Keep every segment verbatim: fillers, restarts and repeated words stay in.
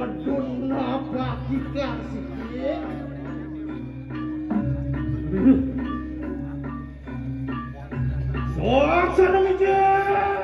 Madonna, bagikan sikit. Sok sana, Mijit.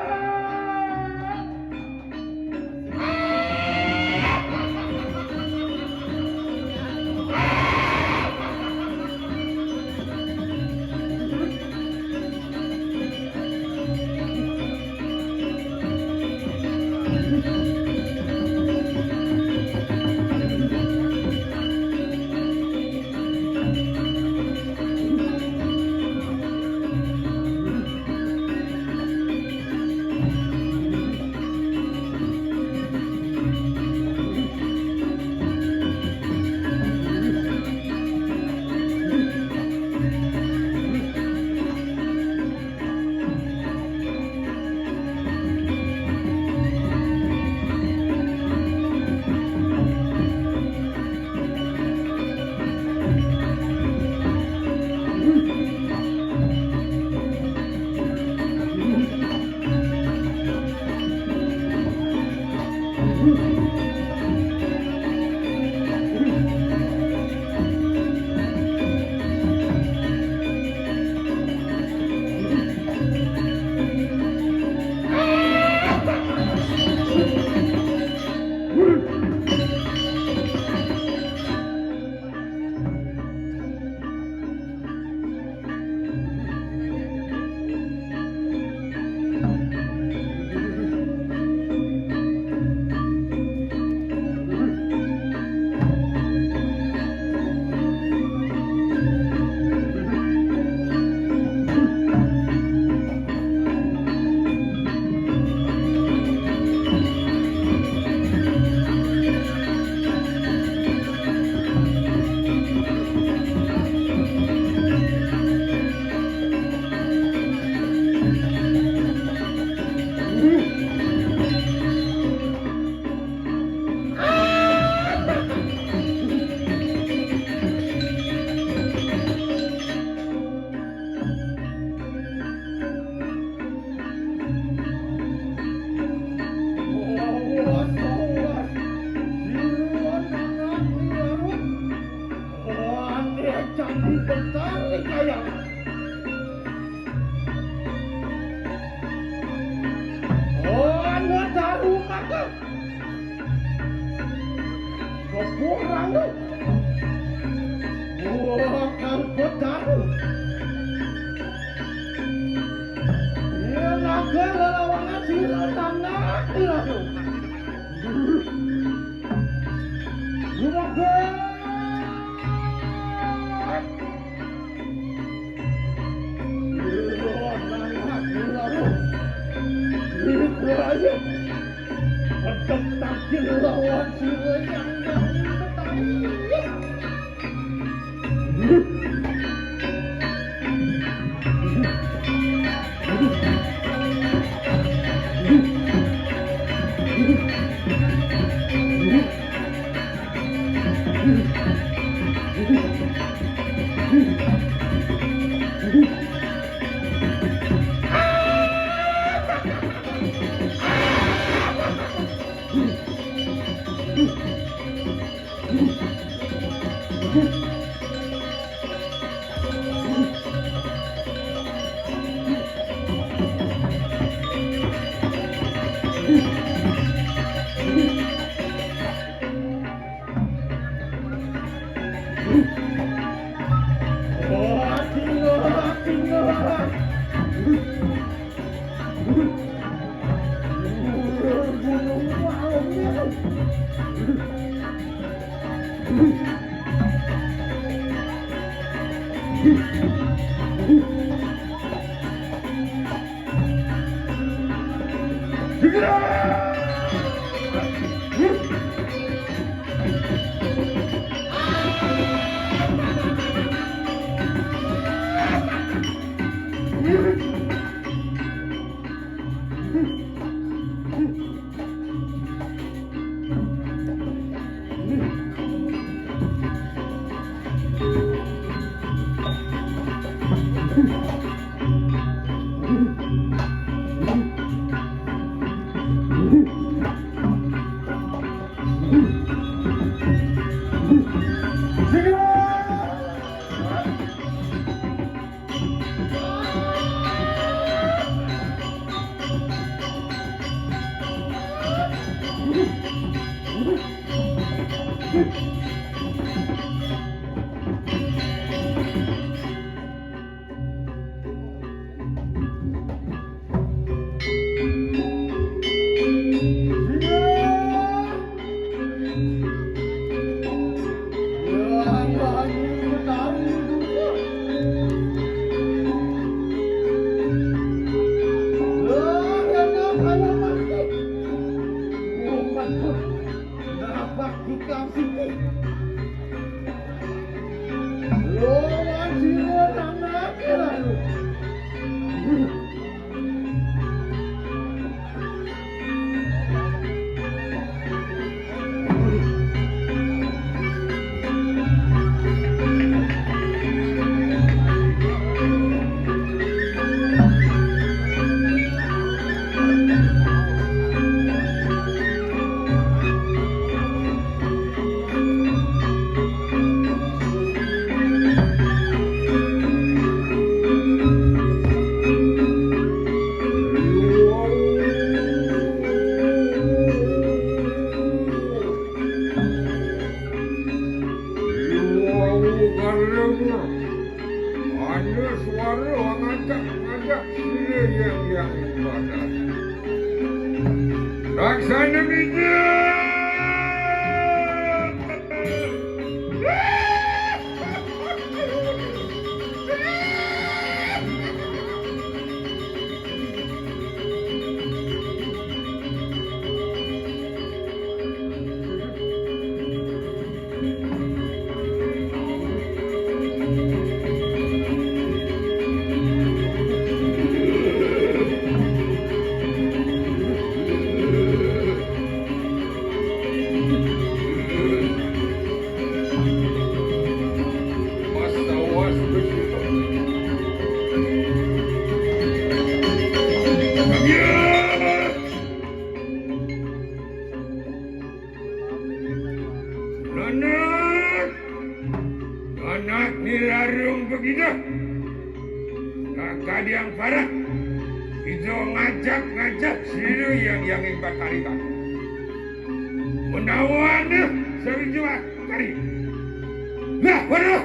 Ranu. Wah, kalebet daru. Yen naga lelawangan sira tanah iraga. Lumabat. Sira tanah iraga. Ibrahim. Pedhot tangkil lawan sira yang nang petani. Ada suara ngajak-ngajak sira yang yang ibadah. Laksana bijak. Anak, anak nirarung begitu. Kakak yang parah. Itu ngajak-ngajak sira yang yang ing patarikan. Menawa ada sawijuan Kari. Nah, waduh.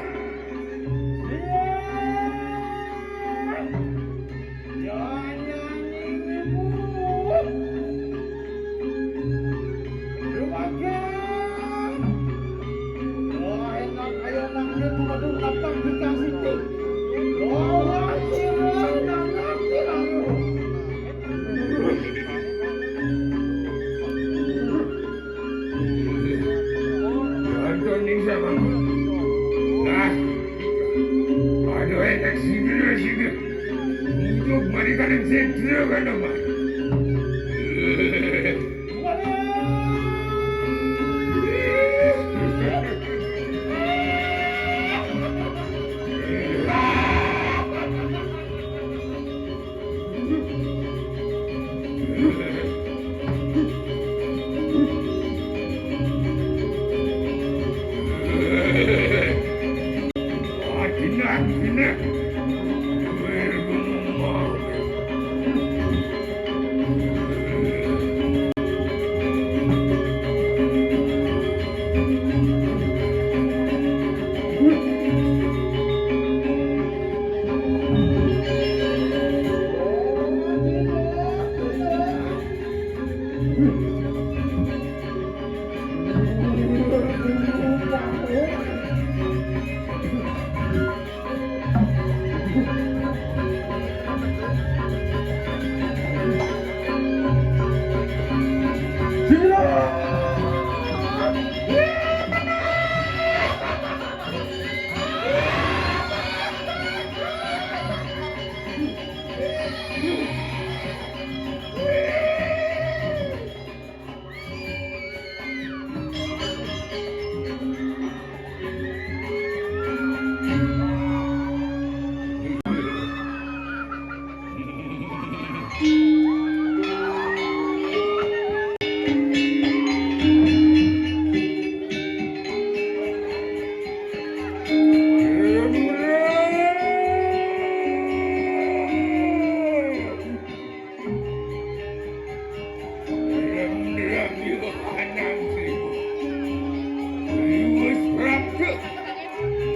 Anthony sama. Ah, aduh, enak sih dulu sih. Untuk mereka yang sendiri kan, Bang.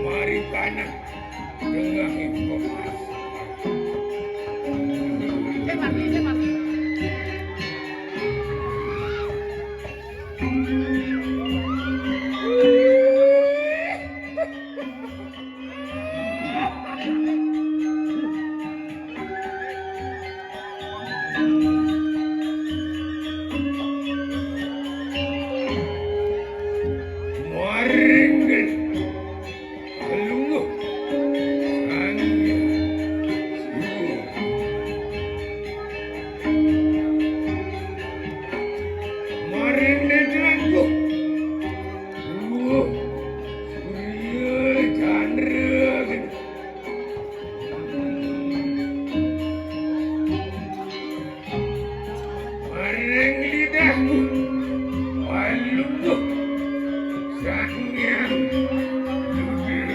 Mari tanah tengah informasi. Maringgit. Lungguh. Sangya. Suwung. Maringgit lungguh. Lungguh. Surya Chandra. Maring lidahku, walungguh Sang Hyang Rudra.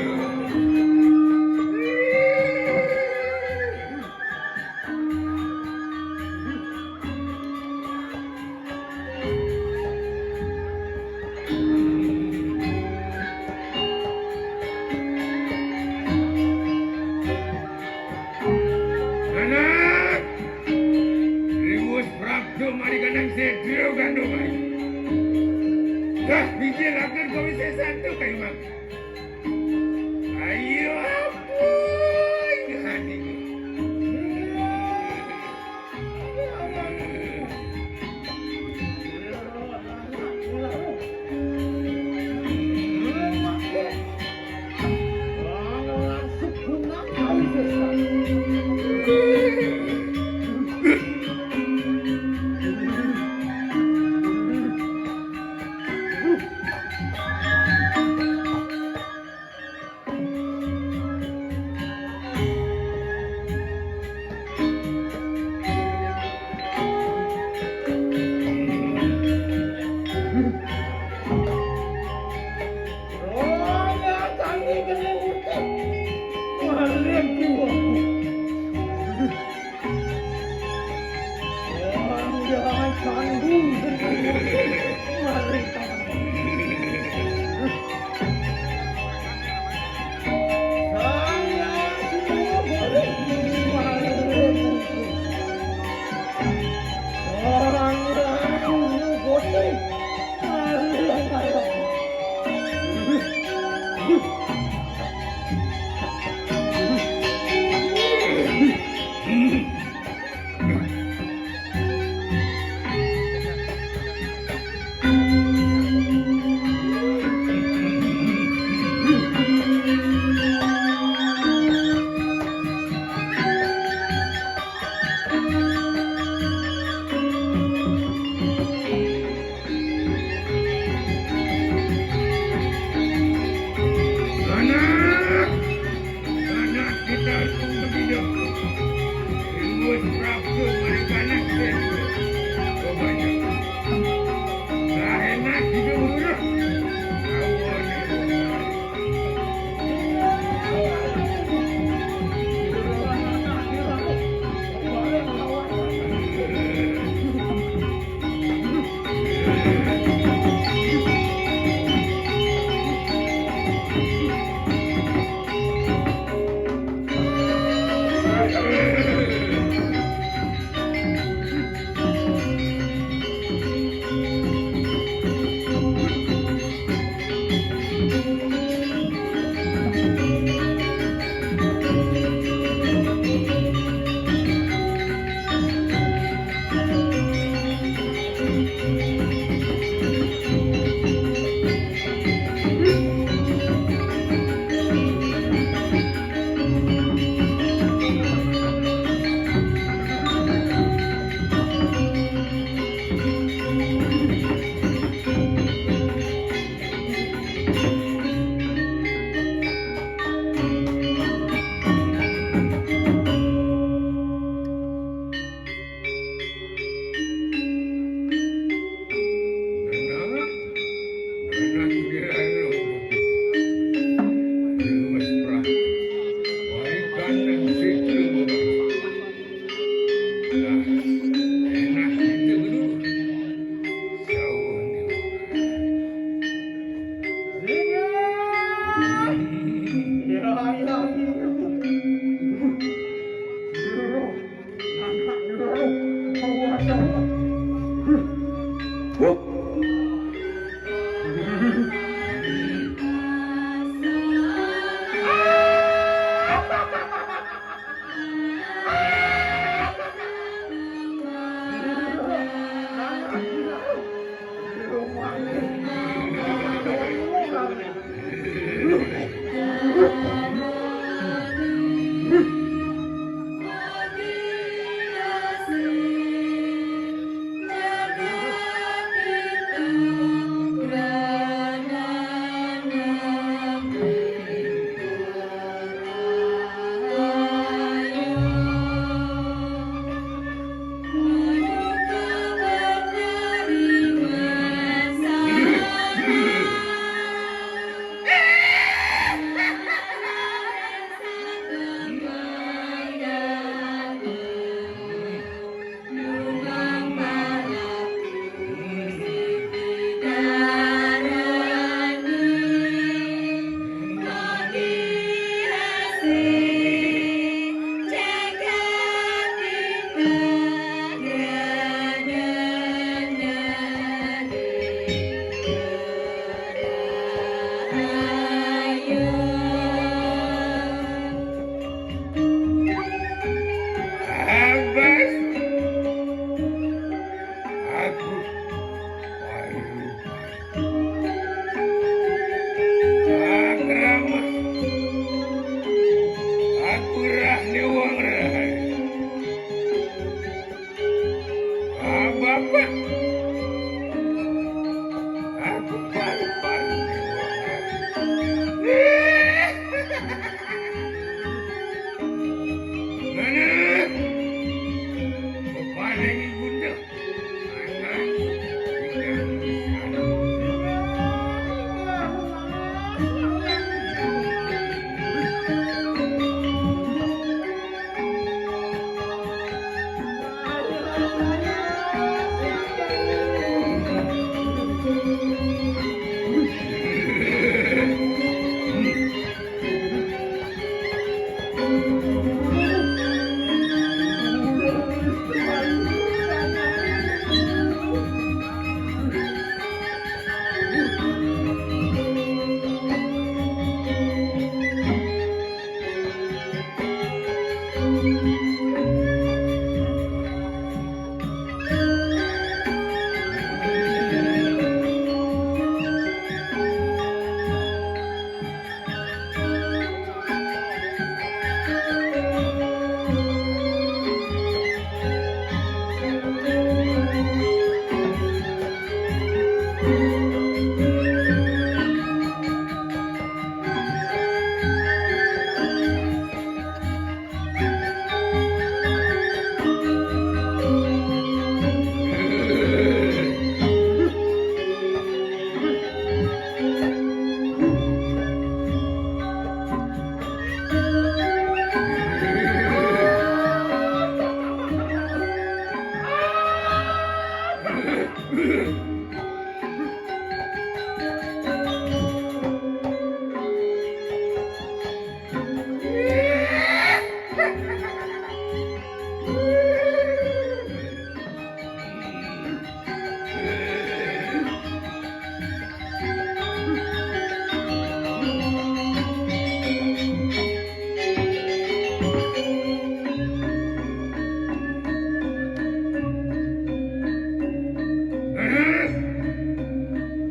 Anak! Riwus Prapto mari kanang sedro kandung ayu. Dah, biji rakan kau isi satu kayu mak. Ayo, ampun, hatiku.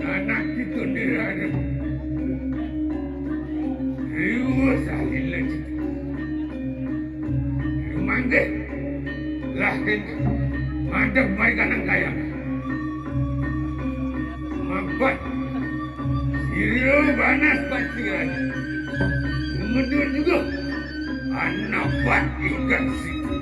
Anak itu nirana. Riwa salila. Mangke. Lah, Ken. Mandeg mai kanang kayang. Mampat. Sira banas paciran. Medur juga. Anapan ikan situ.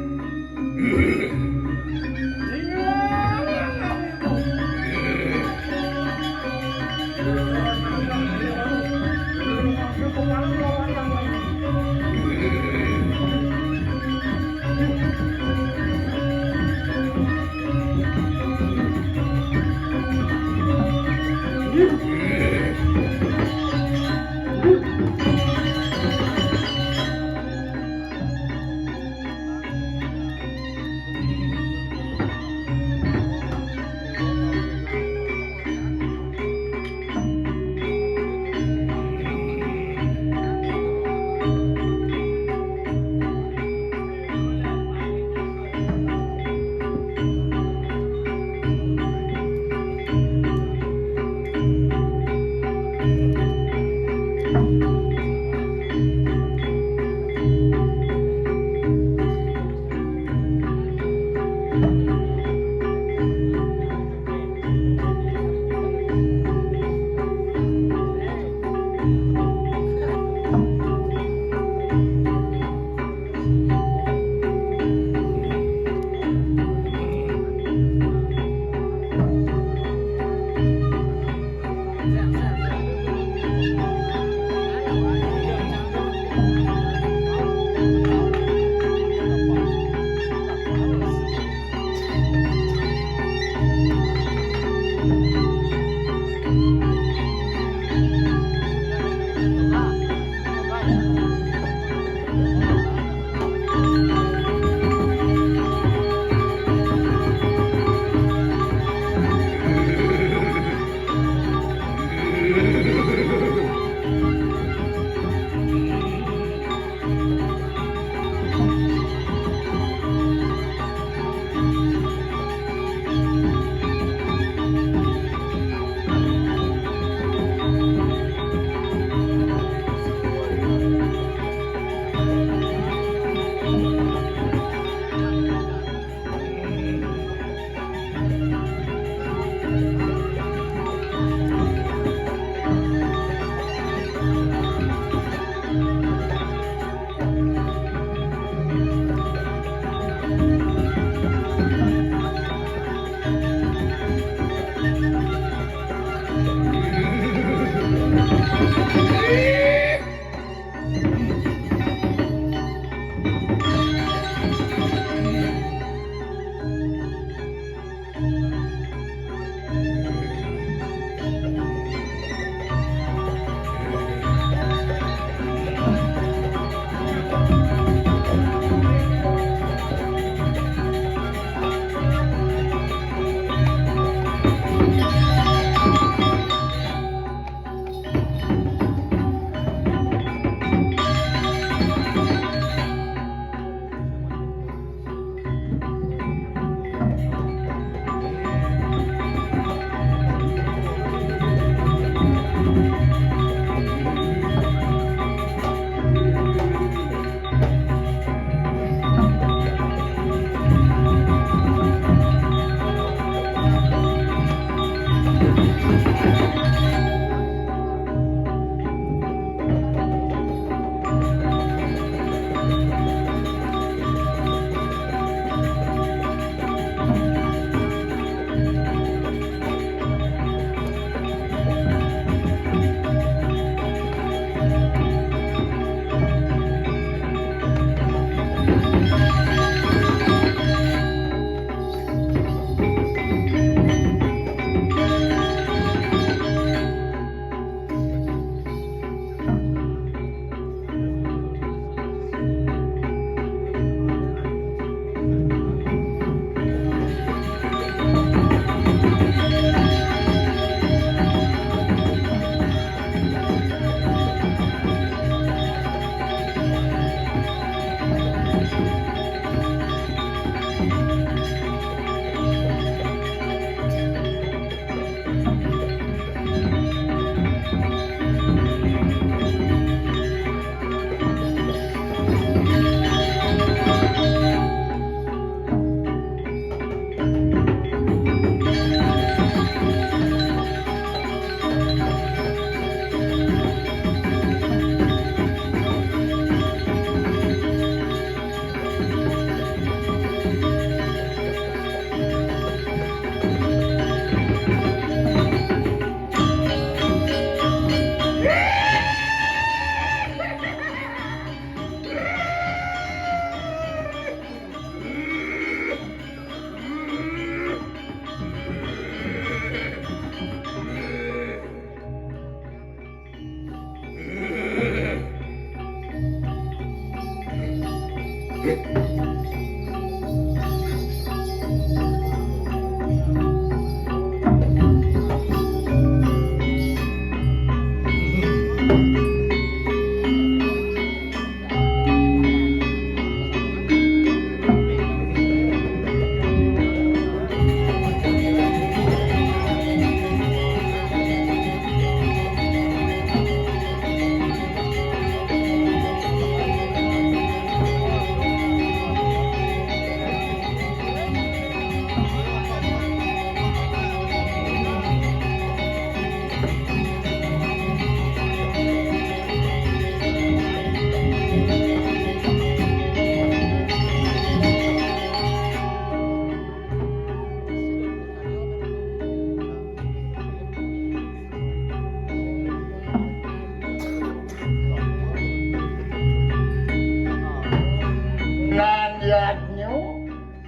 Nan yadnya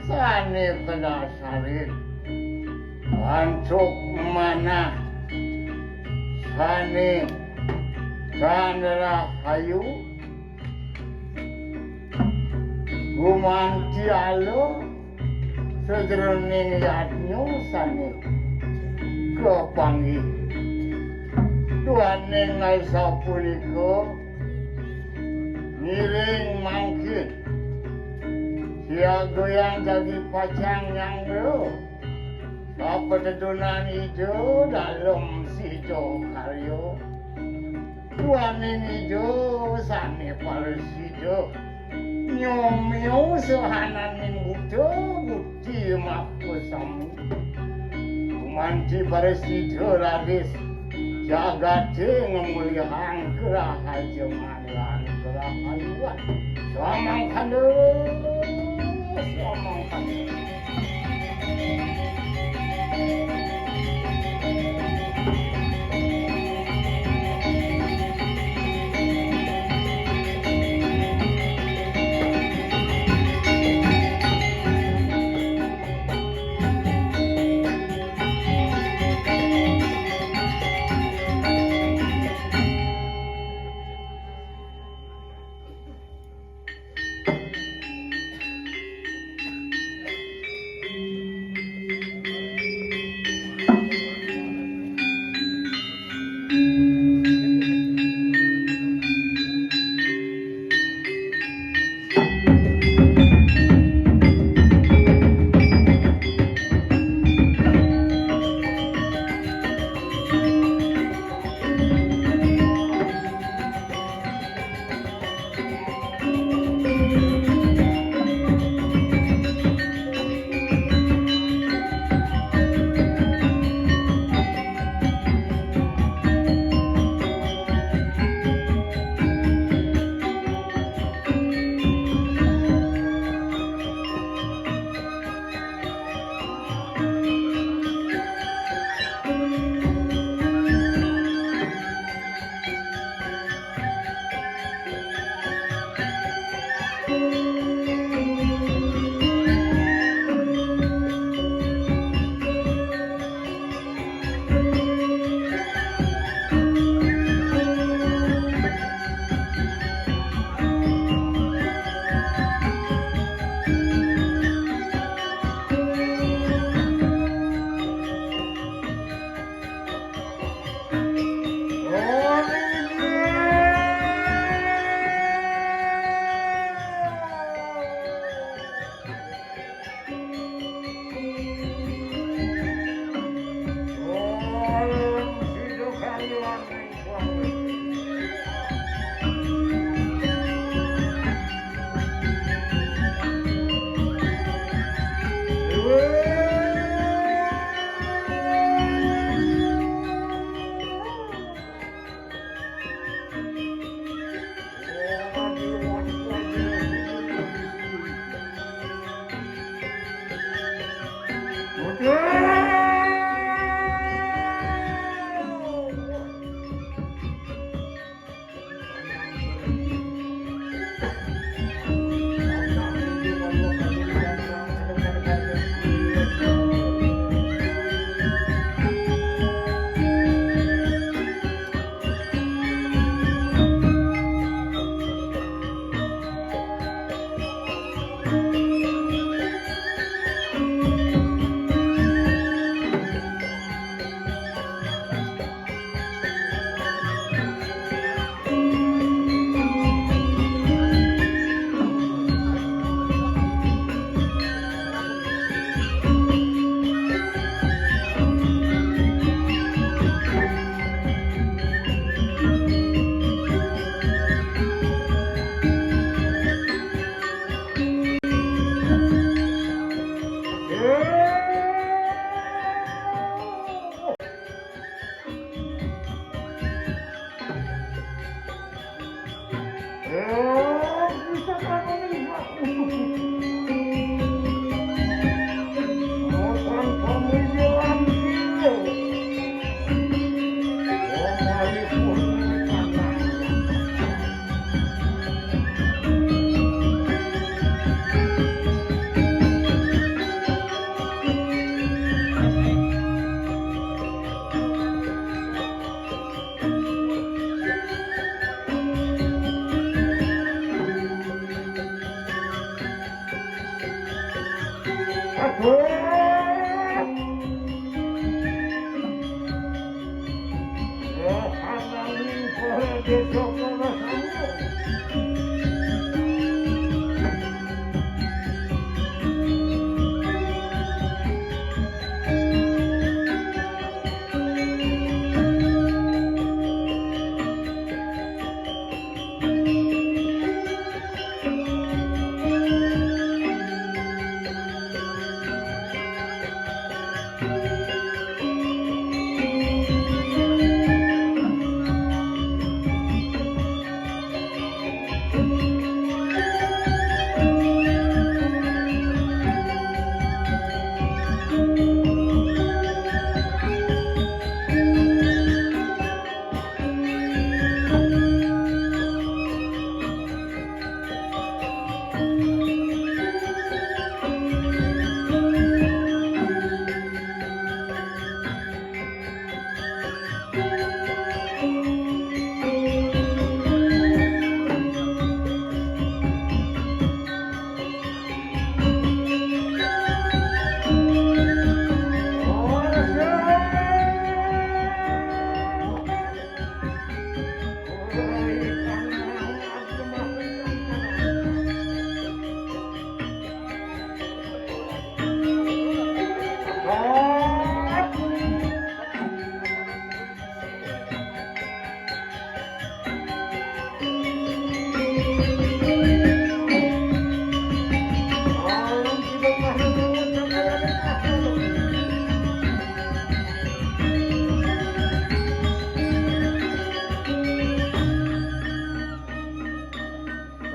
sané kadasarin antuk manah sané tan rahayu, gumanti ala sajeroning yadnya sané kapanggih. Duaning asapunika, ngiring mangkin siagayang jagi pacang nyanggra sapatedunan Ida Dalem Sidakarya. Duaning Ida sané prasida nyomya sahananing buta bukti makasami. Gumanti prasida raris jagaté ngamulihang karahajengan lan karahayuan. Samangkana, samangkana.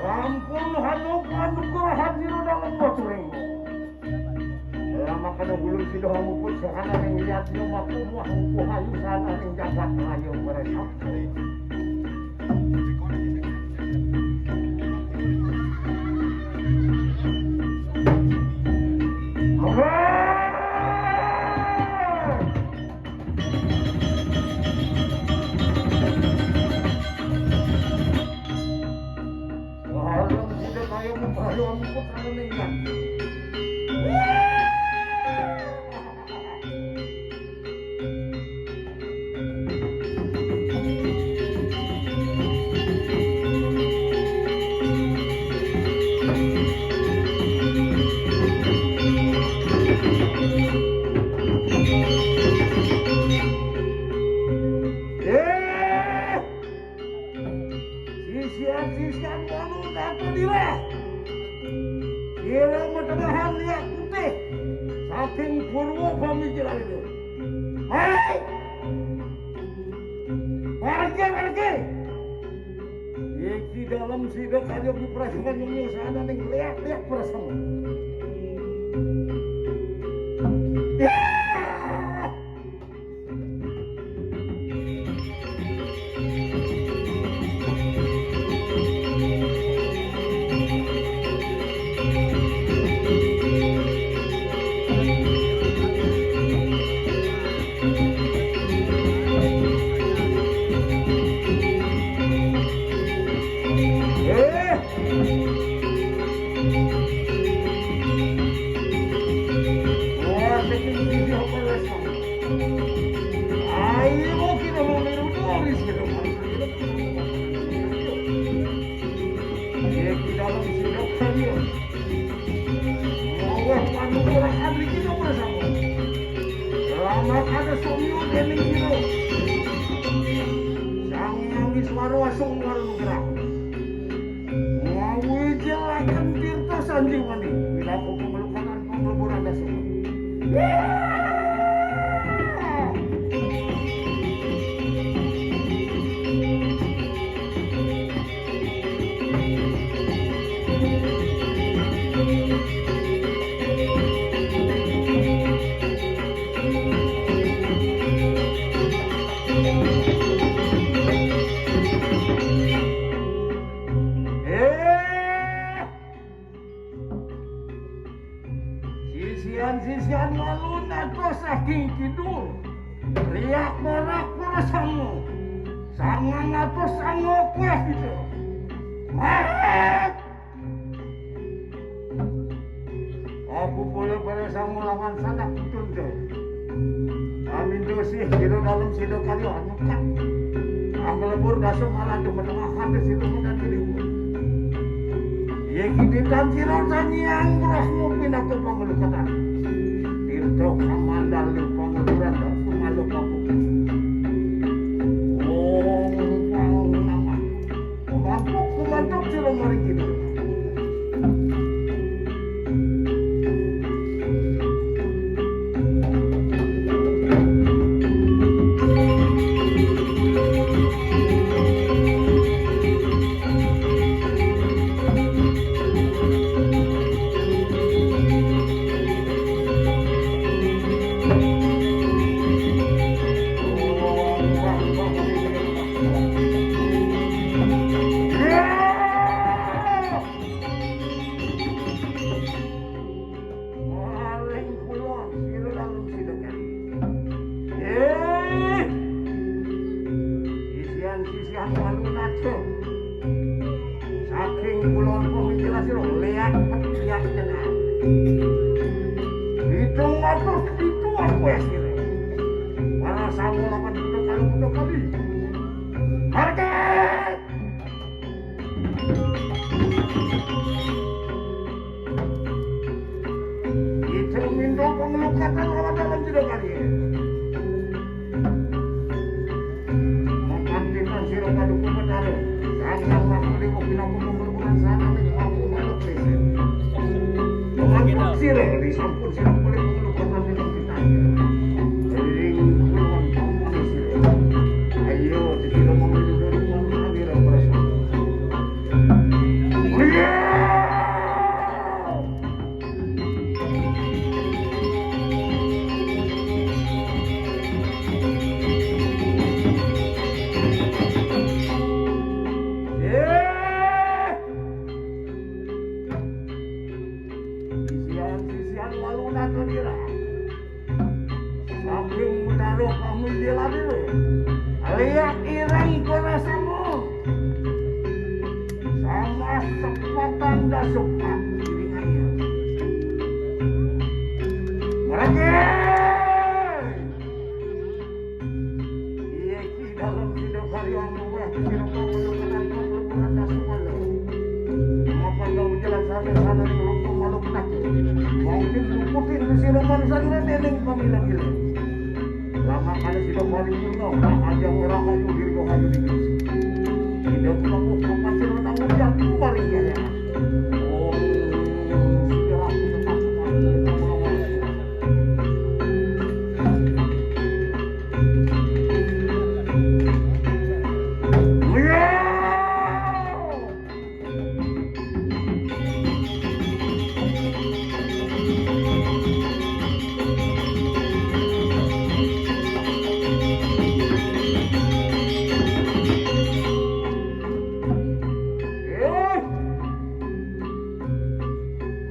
Sampun hanu panugrahan sira dalem waturing. Lamakana bulung sida muput sahananing yadnya makuwah upuh ayu sananing jagat raya Wresabda. Warung sida kaya mupaya muput anu ninggal. Eh, sisian-sisian manu napa direh? Kira matengahan liak putih saking purwa pamikiran itu. Hei! Pergi, pergi! Iki dalem sida kaya piprasangka nyunyusana ning liak-liak prasama. Ya! Eh! Wah, saking sisi apa rasanya? Ayo, kita mau niru turis, kita mau niru. Di dalam sidang kalian. Mawah panugrahan iki nomor satu. Selamat ada somyo dening sira. Sang Hyang Iswara asung ngarunugrah. Mawijelaken tirta sanjiwani. Wilaku pemelukan pengleburan dasung. Eh! Sisian-sisian lalu natos saking kidul. Riak morak pura sango. Sangang atus sango kueh gitu. Mat! Aku pula pada sama lawan sanak putun tu. Amin dosi sira dalam sida karya anukat. Ang lebur dasa malah tu menengah hati sira mudan keliu. Ye kiditan sira sanyiang rohmu pinaku pangelukatan. Tirta kamandal pangeluran dasa malu kapu. Om pangunaman. Kumantuk, kumantuk sira maring kidul. Maring kulon sira dalam sida kari. Eh, sisian-sisian malu naco. Saking kulon pemikiran sira lihat lihat kenal. Hitung atus pitu aku ya sira. Para sama lawan buta kali buta kali. Harga. Ito mindo panglukatan lawan dalam sida kali. Makan pinang sira paduka petara. Sang yang masuk di wakil aku pemuluhan sana nih aku malu prinsip. Makan sira disampun sira boleh panglukatan di kita. Ring kulon pampang sira. Ayo, sira mau dari kulon sira perasaan. Sisian-sisian lalu nato dira. Saking utara paminggilan ini, lihat ireng kono sama. Sama sepatan dasuk iringannya. Mereka. Iya, ki dalam tidak karya murah, tidak perlu kenapa perbuatan dasuk Allah. Maka kau jalan sana-sana di rukun malu penak. Mungkin luputin di sini manusia dening pamila-mila. Lama kali sida paripurna, rahayu, rahayu, dirgahayu, dikis. Sida pun aku kapasir menang ujar, kumaring kaya. Oh, sida aku tetap menang.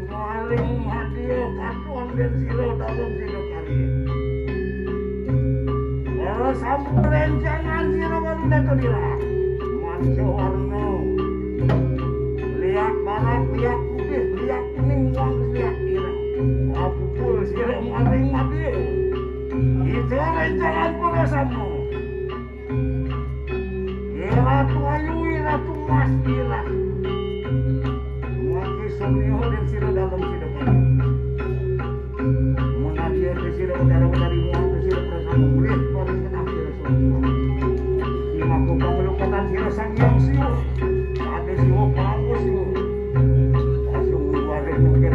Maring hadiah katuan dan sira dalam sira kari. Para sampun rencangan sira wali dato dira. Manca warna. Lihat barat, lihat putih, lihat kuning, wang lihat ireng. Apupul sira maring mati. Itu rencangan para sama. Iratu ayu, iratu mas, iratu. Mati sumio dan sira dalam sira kari. Menadia ke sira utara utari muang ke sira perasaan mulih paling kenal sira semua. Imaku pangelukatan sira sang yang siwa. Ada siwa, pawo siwa. Langsung luar dari mungkin.